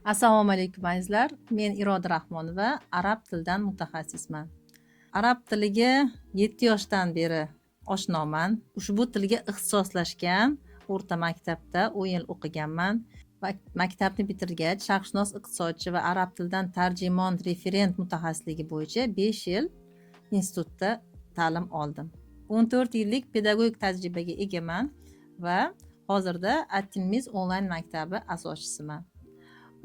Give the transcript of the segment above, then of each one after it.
Assalomu alaykum, azizlar. Men Iroda Rahmonova, arab tilidan mutaxassisman. Arab tiliga 7 yoshdan beri oshnoman. Ushbu tilga ixtisoslashgan o'rta maktabda 10 yil o'qiganman va maktabni bitirgach, sharqshunos iqtisodchi va arab tilidan tarjimon referent mutaxassisligi bo'yicha 5 yil institutda ta'lim oldim. 14 yillik pedagogik tajribaga egaman va hozirda At-Tilmiz onlayn maktabi asoschisiman.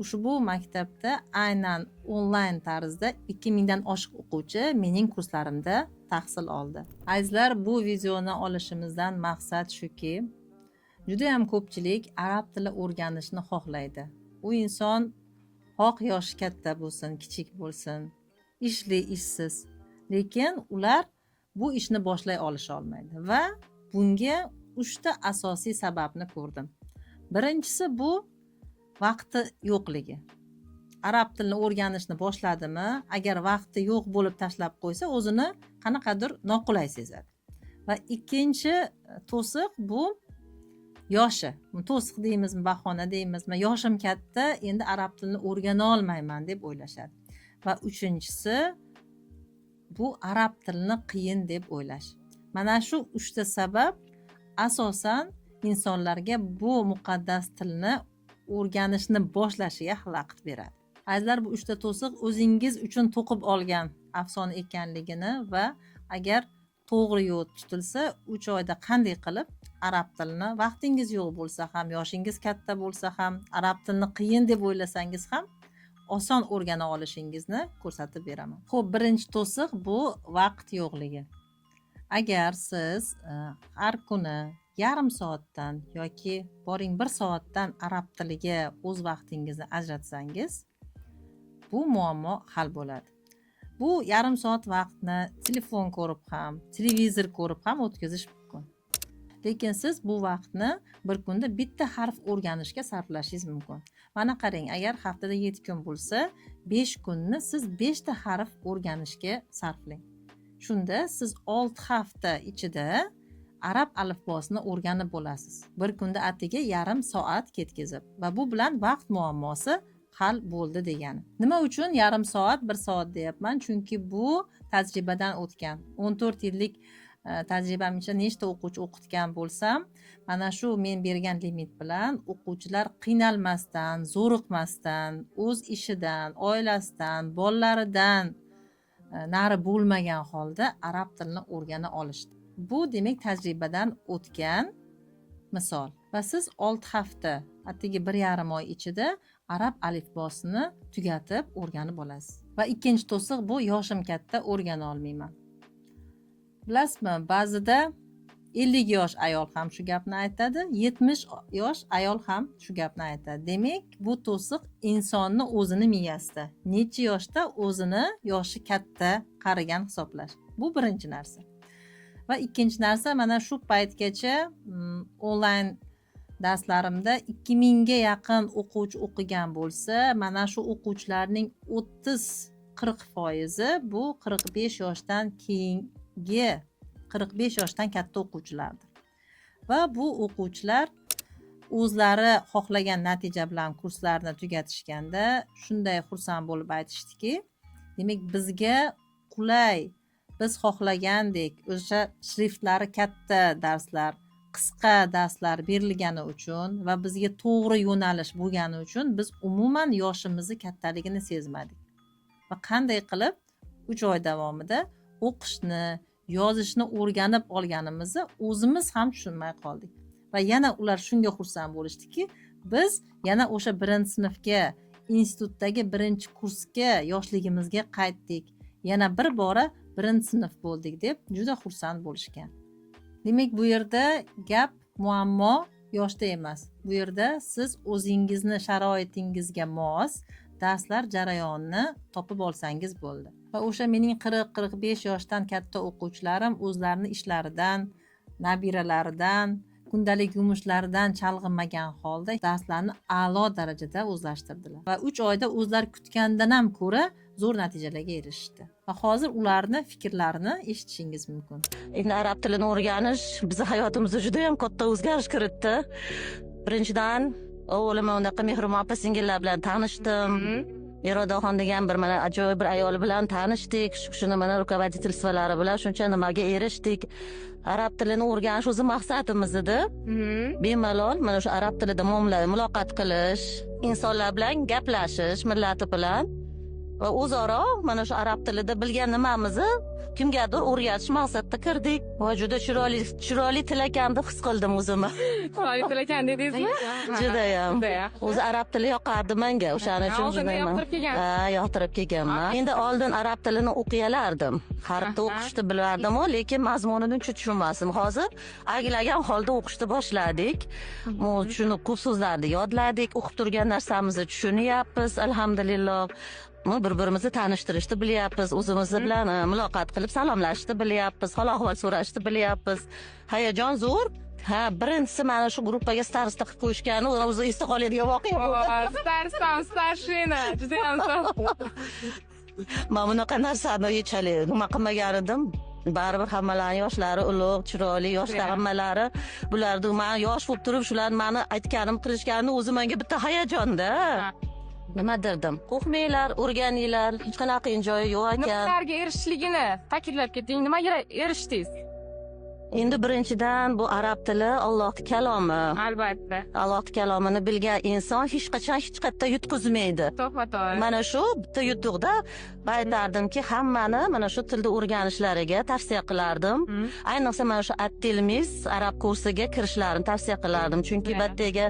Ushbu maktabda aynan onlayn tarzda 2000 dan oshiq o'quvchi mening kurslarimda tahsil oldi. Azizlar, bu videoni olishimizdan maqsad shuki, judayam ko'pchilik arab tili o'rganishni xohlaydi. U inson xoh yoshi katta bo'lsin, kichik bo'lsin, ishli, ishsiz, lekin ular bu ishni boshlay olisholmaydi va bunga uchta asosiy sababni ko'rdim. Birinchisi, bu vaqti yo'qligi. Arab tilini o'rganishni boshladimi, agar vaqti yo'q bo'lib tashlab qo'ysa, o'zini qanaqadir noqulay sezadi. Va ikkinchi to'siq, bu yoshi. To'siq deymizmi, bahona deymizmi, yoshim katta, endi arab tilini o'rgana olmayman deb o'ylashadi. Va uchinchisi, bu arab tilini qiyin deb o'ylash. Mana shu uchta sabab asosan insonlarga bu muqaddas tilni o'rganishni boshlashiga xalaqit beradi. Azizlar, bu uchta to'siq o'zingiz uchun to'qib olgan afsona ekanligini va agar to'g'ri yo'l tutilsa, 3 oyda qanday qilib arab tilini, vaqtingiz yo'q bo'lsa ham, yoshingiz katta bo'lsa ham, arab tilini qiyin deb o'ylasangiz ham, oson o'rgana olishingizni ko'rsatib beraman. Ho'p, birinchi to'siq, bu vaqt yo'qligi. Agar siz har kuni yarim soatdan yoki boring bir soatdan arab tiliga o'z vaqtingizni ajratsangiz, bu muammo hal bo'ladi. Bu yarim soat vaqtni telefon ko'rib ham, televizor ko'rib ham o'tkazish mumkin, lekin siz bu vaqtni bir kunda bitta harf o'rganishga sarflashingiz mumkin. Mana qarang, agar haftada 7 kun bo'lsa, 5 kunni siz beshta harf o'rganishga sarflang. Shunda siz 6 hafta ichida arab alifbosini o'rganib bo'lasiz, bir kunda atigi yarim soat ketkazib. Va bu bilan vaqt muammosi hal bo'ldi degani. Nima uchun yarim soat, bir soat deyapman? Chunki bu tajribadan o'tgan. 14 yillik tajribam ichida nechta o'quvchi o'qitgan bo'lsam, mana shu men bergan limit bilan o'quvchilar qiynalmasdan, zo'riqmasdan, o'z ishidan, oilasidan, bolalaridan nari bo'lmagan holda arab tilini o'rgana olishdi. Bu demak tajribadan o'tgan misol. Va siz 6 hafta, atigi 1,5 oy ichida arab alifbosini tugatib o'rganib olasiz. Va ikkinchi to'siq, bu yoshim katta, o'rgana olmayman. Bilasizmi, ba'zida 50 yosh ayol ham shu gapni aytadi, 70 yosh ayol ham shu gapni aytadi. Demak, bu to'siq insonni o'zini miyasida, necha yoshda o'zini yoshi katta, qarigan hisoblash. Bu birinchi narsa. Va ikkinchi narsa, mana shu paytgacha onlayn darslarimda 2000ga yaqin o'quvchi o'qigan bo'lsa, mana shu o'quvchilarning 30-40 foizi bu 45 yoshdan keyingi, 45 yoshdan katta o'quvchilardir. Va bu o'quvchilar o'zlari xohlagan natija bilan kurslarni tugatishganda shunday xursand bo'lib aytishdiki, demak, bizga qulay, biz xohlagandek o'sha shriftlari katta darslar, qisqa darslar berilgani uchun va bizga to'g'ri yo'nalish bo'lgani uchun biz umuman yoshimizni kattaligini sezmadik va qanday qilib 3 oy davomida o'qishni, yozishni o'rganib olganimizni o'zimiz ham tushunmay qoldik. Va yana ular shunga xursand bo'lishdiki, biz yana o'sha birinchi sinfga, institutdagi birinchi kursga, yoshligimizga qaytdik, yana bir bora birinchi sinf bo'ldik deb juda xursand bo'lishgan. Demak, bu yerda gap, muammo yoshda emas. Bu yerda siz o'zingizni sharoitingizga mos darslar jarayonini topib olsangiz bo'ldi. Va o'sha mening 40-45 yoshdan katta o'quvchilarim o'zlarini ishlaridan, nabiralaridan, kundalik yumushlaridan chalg'imagan holda darslarni a'lo darajada o'zlashtirdilar va 3 oyda o'zlari kutgandan ham ko'ra zo'r natijalarga erishishdi. Va hozir ularni fikrlarini eshitishingiz mumkin. Endi arab tilini o'rganish bizni hayotimizda juda yam katta o'zgarish kiritdi. Birinchidan, O'g'lim unaqa mehribon opa singillar bilan tanishdim. Irodaxon degan bir mana ajoyib bir ayol bilan tanishdik. Shu kishini mana руководительство lari bilan shuncha nimaga erishdik. Arab tilini o'rganish o'zi maqsadimiz edi. Bemalol mana shu arab tilida muloqot qilish, insonlar bilan gaplashish, millati bilan va o'zaro mana shu arab tilida bilgan nimamizni kimgadir o'rgatish maqsadida kirdik va juda chiroyli chiroyli til ekan deb his qildim o'zimni. Chiroyli til ekan dedingizmi? Judayam. Judayam. O'zi arab tili yoqardi menga, o'shaning uchun Oldindan judayam. yoqtirib kelgansiz. Ha, yoqtirib kelganman. Endi oldin arab tilini o'qiyalardim, harfni o'qishni bilardimu, lekin mazmunini uncha tushunmasdim. Hozir anglagan holda o'qishni boshladik. Tushunib, ko'p so'zlarni yodladik, o'qib turgan narsamizni tushunyapmiz, alhamdulillah. Bir birimizni tanishtirishni bilyapmiz, o'zimiz bilan muloqot qilib salomlashishni bilyapmiz, hol ahvol so'rashni bilyapmiz. Hayajon zo'r. Ha, birinchisi mana shu gruppaga староста qilib qo'yishgani o'zi esda qoladigan voqea bo'ldi. Староста, старшина, judayam zo'r. Man bunaqa narsani hech hali nima qilmagan edim. Baribir hammalarni yoshlari ulug', chiroyli yoshlar hammalari. Bularni man yosh bo'lib turib, shularni mani aytganim qilishgani o'zi menga bitta hayajonda. Nima derdim? Qo'rqmanglar, o'rganinglar, hech qanaqa qiyin joyi yo'q ekan. Nimalarga erishishligini ta'kidlab keting. Nimaga erishdingiz? Endi birinchidan, bu arab tili Allohning kalomi. Albatta. Allohning kalomini bilgan inson hech qachon hech qayerda yutqizmaydi. To'ppa to'g'ri. Mana shu bitta yutuqda aytardimki, hammani mana shu tilni o'rganishlariga tavsiya qilardim. Ayniqsa mana shu At-Tilmiz arab kursiga kirishlarini tavsiya qilardim, chunki bu yerdagi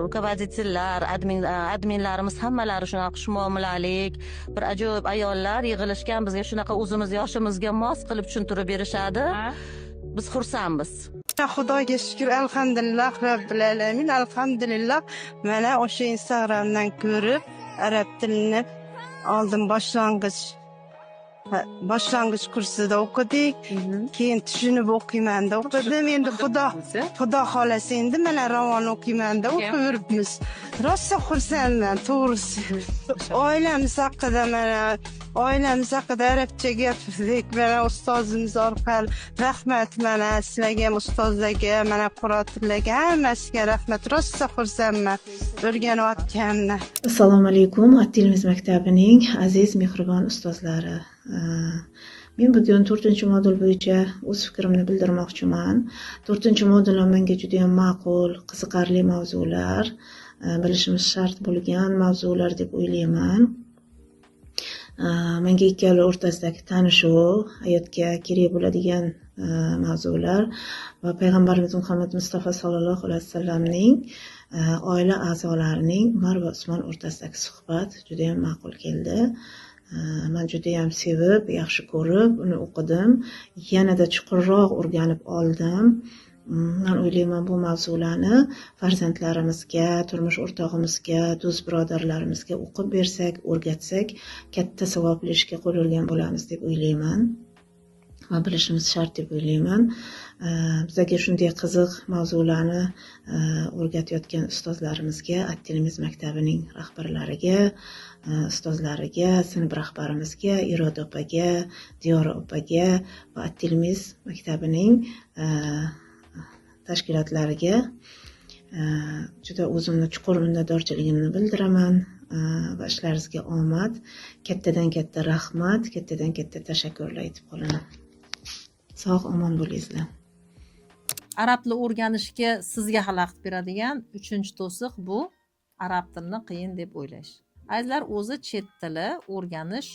руководитель lar, adminlarimiz hammalari shunaqa xushmuomalalik, bir ajoyib ayollar yig'ilishgan, bizga shunaqa o'zimiz yoshimizga mos qilib tushuntirib berishadi. Biz xursandmiz. Xudoga shukur, alhamdulillah, robbil alamin, alhamdulillah. Mana o'sha Instagramdan ko'rib arab tilini oldim, boshlang'ich kursida o'qidik. Keyin tushunib o'qiyman deb o'qidim. Endi xudo xohlasa, endi mana ravon o'qiyman deb o'qib yuribmiz. Rosa xursandman, to'g'risi. Oilamiz haqida, mana oilamiz haqida arabcha gapirdik mana ustozimiz orqali. Rahmat mana sizlarga ham, ustozlarga, mana kuratorlarga, hammasiga rahmat. Rosa xursandman o'rganayotganimdan. Assalomu alaykum, At-Tilmiz maktabining aziz, mehribon ustozlari. Men bugun to'rtinchi modul bo'yicha o'z fikrimni bildirmoqchiman. To'rtinchi modul ham menga juda yam ma'qul, qiziqarli mavzular, bilishimiz shart bo'lgan mavzular deb o'ylayman. Menga ikkala o'rtasidagi tanishuv, hayotga kerak bo'ladigan mavzular va payg'ambarimiz Muhammad Mustafa sollallohu alayhi vasallamning oila a'zolarining Umar va Usmon o'rtasidagi suhbat juda yam ma'qul keldi. Man judayam sevib, yaxshi ko'rib uni o'qidim, yanada chuqurroq o'rganib oldim. Man o'ylayman, bu mavzularni farzandlarimizga, turmush o'rtog'imizga, do'st birodarlarimizga o'qib bersak, o'rgatsak, katta savobli ishga qo'l urgan bo'lamiz deb o'ylayman va bilishimiz shart deb o'ylayman. Bizga shunday qiziq mavzularni o'rgatayotgan ustozlarimizga, At-Tilmiz maktabining rahbarlariga, ustozlariga, sinf rahbarimizga, Iroda opaga, Diyora opaga va At-Tilmiz maktabining tashkilotlariga juda o'zimni chuqur minnatdorchiligimni bildiraman va ishlaringizga omad, kattadan katta rahmat, kattadan katta tashakkurlar aytib qolaman. Sog' omon bo'lingizlar. Arab tili o'rganishga sizga xalaqit beradigan uchinchi to'siq bu arab tilini qiyin deb o'ylash. Azizlar, o'zi chet tili o'rganish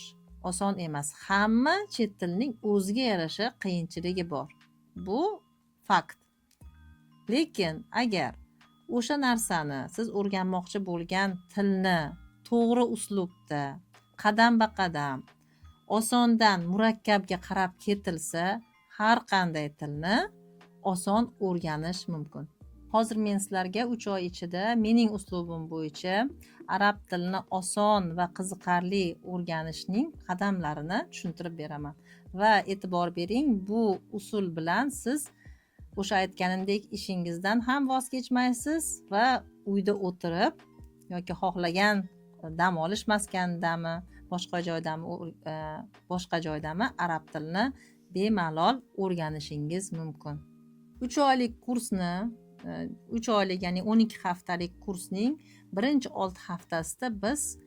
oson emas. Hamma chet tilning o'ziga yarasha qiyinchiligi bor, bu fakt. Lekin agar o'sha narsani, siz o'rganmoqchi bo'lgan tilni to'g'ri uslubda, qadam ba qadam, osondan murakkabga qarab ketilsa, har qanday tilni oson o'rganish mumkin. Hozir men sizlarga 3 oy ichida mening uslubim bo'yicha arab tilini oson va qiziqarli o'rganishning qadamlarini tushuntirib beraman. Va e'tibor bering, bu usul bilan siz o'sha aytganimdek ishingizdan ham voz kechmaysiz va uyda o'tirib yoki xohlagan dam olish maskanidami, boshqa joydami, arab tilini bemalol o'rganishingiz mumkin. 3 oylik kursni 3 oylik, ya'ni 12 haftalik kursning birinchi 6 haftasida biz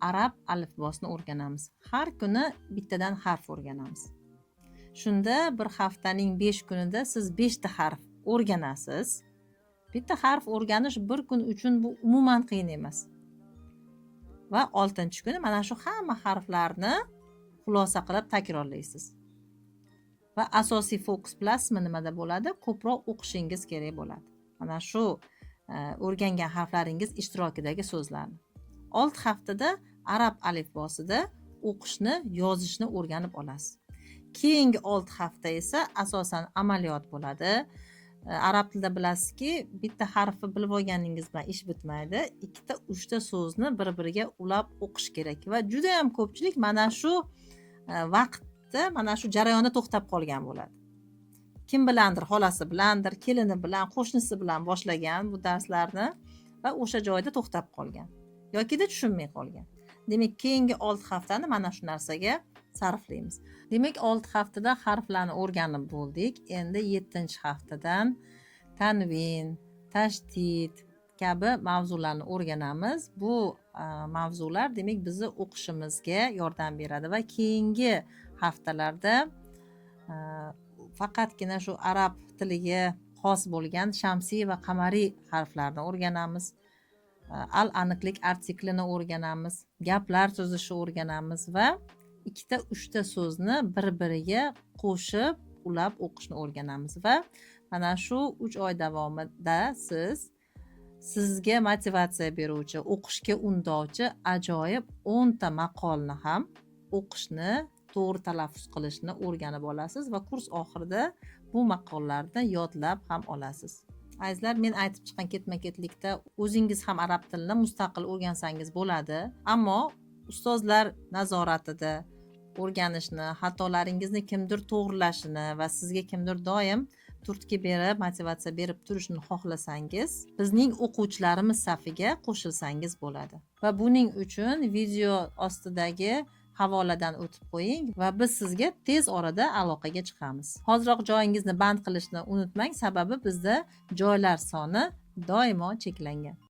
arab alifbosini o'rganamiz. Har kuni bittadan harf o'rganamiz. Shunda bir haftaning 5 kunida siz beshta harf o'rganasiz. Bitta harf o'rganish bir kun uchun bu umuman qiyin emas. Va oltinchi kuni mana shu hamma harflarni xulosa qilib takrorlaysiz. Va asosiy fokus, bilasizmi, nimada bo'ladi? Ko'proq o'qishingiz kerak bo'ladi mana shu o'rgangan harflaringiz ishtirokidagi so'zlarni. 6 haftada arab alifbosida o'qishni, yozishni o'rganib olasiz. Keyingi 6 hafta esa asosan amaliyot bo'ladi. Arab tilida, bilasizki, bitta harfni bilib olganingiz bilan ish bitmaydi, ikkita, uchta so'zni bir biriga ulab o'qish kerak. Va judayam ko'pchilik mana shu vaqtda, mana shu jarayonda to'xtab qolgan bo'ladi. Kim bilandir, xolasi bilandir, kelini bilan, qo'shnisi bilan boshlagan bu darslarni va o'sha joyda to'xtab qolgan yokida tushunmay qolgan. Demak, keyingi 6 haftani mana shu narsaga sarflaymiz. Demak, 6 haftada harflarni o'rganib bo'ldik. Endi yettinchi haftadan tanvin, tashdid kabi mavzularni o'rganamiz. Bu mavzular, demak, bizni o'qishimizga yordam beradi. Va keyingi haftalarda faqatgina shu arab tiliga xos bo'lgan shamsiy va qamariy harflarni o'rganamiz, al aniqlik artiklini o'rganamiz, gaplar tuzishni o'rganamiz va ikkita, uchta so'zni bir biriga qo'shib, ulab o'qishni o'rganamiz. Va mana shu 3 oy davomida siz sizga motivatsiya beruvchi, o'qishga undovchi ajoyib 10 ta maqolni ham o'qishni, to'g'ri talaffuz qilishni o'rganib olasiz va kurs oxirida bu maqollarni yodlab ham olasiz. Azizlar, men aytib chiqqan ketma ketlikda o'zingiz ham arab tilini mustaqil o'rgansangiz bo'ladi, ammo ustozlar nazoratida o'rganishni, xatolaringizni kimdir to'g'irlashini va sizga kimdir doim turtki berib, motivatsiya berib turishini xohlasangiz, bizning o'quvchilarimiz safiga qo'shilsangiz bo'ladi. Va buning uchun video ostidagi havoladan o'tib qo'ying va biz sizga tez orada aloqaga chiqamiz. Hoziroq joyingizni band qilishni unutmang, sababi bizda joylar soni doimo cheklangan.